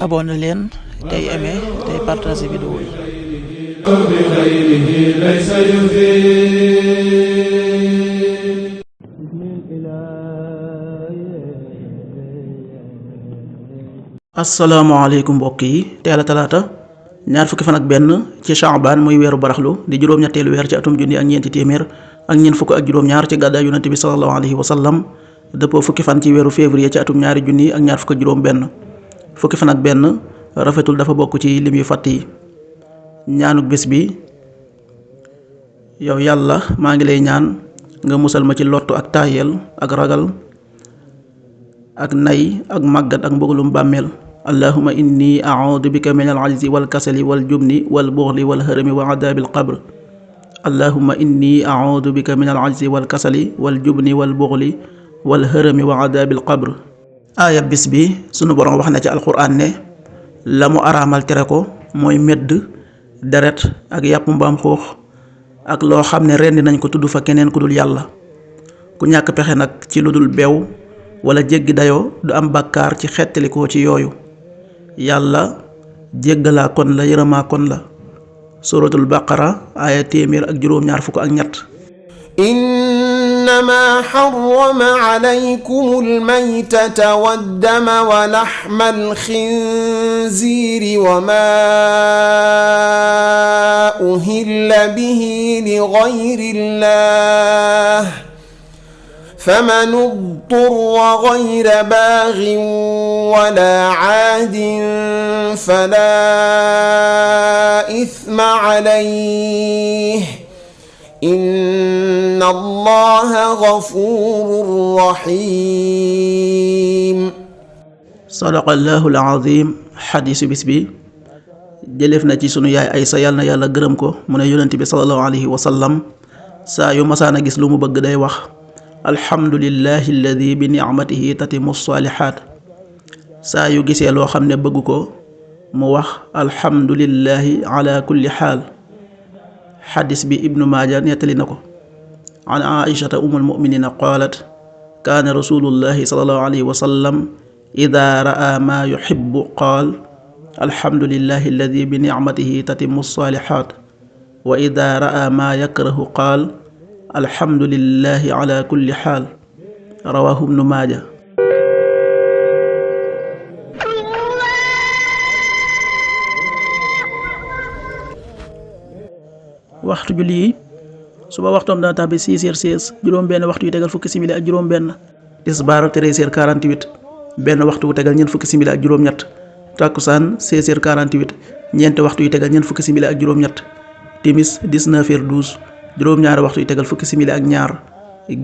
abonné leen tey aimé tey partagé vidéo yi. asalaamaaleykum mbokk yi teel a talaata ñaar fukki fan ak benn ci Sha'ban muy weeru baraxlu di juróom-ñetteelu weer ci atum junni ak ñeenti téeméer ak ñeent fukk ak juróom-ñaar ci gàddaay yonent bi sallallahu alayhi wa sallam dëppoo fukki fan ci weeru février ci atum ñaari junni ak ñaar fukk ak juróom-benn fukki fan ak benn rafetul dafa bokk ci lim yu fàtt yi. ñaanuk bés bi: yow yàlla maa ngi lay ñaan nga musal ma ci lottu ak taayel ak ragal ak nay ak màggat ak mbugalum bàmmeel. allahumma inni a'uudu bika min al-'ajzi wal kasali wal jubni wal buxli wal harami wa adaabil qabr. allahumma inni a'uudu bika min al-'ajzi wal kasali wal jubni wal buxli wal harami wa adaabil qabr. aaya bis bi sunu borom wax na ci alquran ne la mu araamal tere ko mooy medd, deret ak yàpp mbaam xuux ak loo xam ne rendi nañ ko tudd fa keneen ku dul yàlla. ku ñàkk pexe nag ci lu dul beew wala jéggi dayoo du am bàkkaar ci xettalikoo ci yooyu. yàlla jéggalaa kon la yërëmaa kon la. suratul baqara aaya téeméer ak juróom-ñaar fukk ak ñett. innama harrama alaykum almaytata waddama wa lahma alxinziiri wa ma uhilla bihi li gayri llah فمن اضطر غير باغ ولا عاد فلا إثم عليه إن الله غفور رحيم. صدق الله العظيم. xadiisu bis bi jëleef na ci sunu yaay Aysa yàlla na yàlla gërëm ko mu ne yonent bi sallallahu alayhi wa sallam saa yu masaana gis lu mu bëgg day wax alhamdulillahi alladi bi nicmatihi tatimu saalihaat. saa yu gisee loo xam ne bëgg ko mu wax alhamdulillahi ala kulli xaal. xadis bi ibnu maaja nettali na ko. an aishata umul muminina qaalat kaana rasulullahi sallallahu alayhi wa sallam ida ra'a ma yuhibbu qaal alhamdulillahi alladi bi nicmatihi tatimu saalihaat wa ida ra'a ma yakrahu qaal alhamdulillahi ala kulli xaal. rawaahu ibnu maaja. waxtu julli yi suba waxtoom dana tàbbi 6h16 juróom-benn waxtu yu tegal fukki simili ak juróom-benn. tisbaar 13h48 benn waxtu wu tegal ñeent fukki simili ak juróom-ñett. takkusaan 16h48 ñeenti waxtu yu tegal ñeent fukki simili ak juróom-ñett. timis 19h12 juróom-ñaari waxtu yu tegal fukki simili ak ñaar.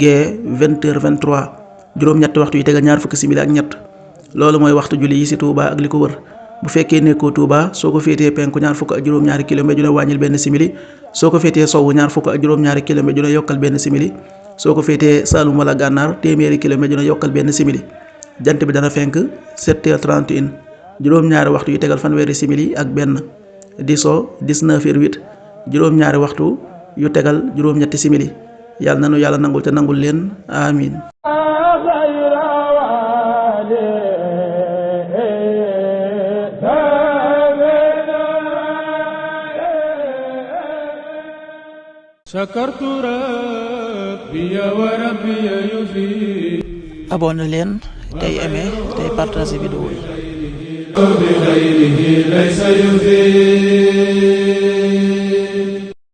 gee 20h23 juróom-ñetti waxtu yu tegal ñaar fukki simili ak ñett. loolu mooy waxtu julli yi ci Touba ak li ko wër. bu fekkee nekkoo Touba soo ko féetee penku ñaar fukk ak juróom-ñaari kilomètre ju ne wàññil benn simili. soo ko féetee sowwu ñaar fukk ak juróom-ñaari kilomètre ju ne yokkal benn simili. soo ko féetee Saalum wala Gànnaar téeméeri kilomètre ju ne yokkal benn simili. jant bi dana fenk 7h31 juróom-ñaari waxtu yu tegal fanweeri simili ak benn. di so 19h08 juróom-ñaari waxtu yu tegal juróom-ñetti simili. yàlla nanu yàlla nangul te nangul leen amin. abonné leen tey aimé tey partagé vidéo yi.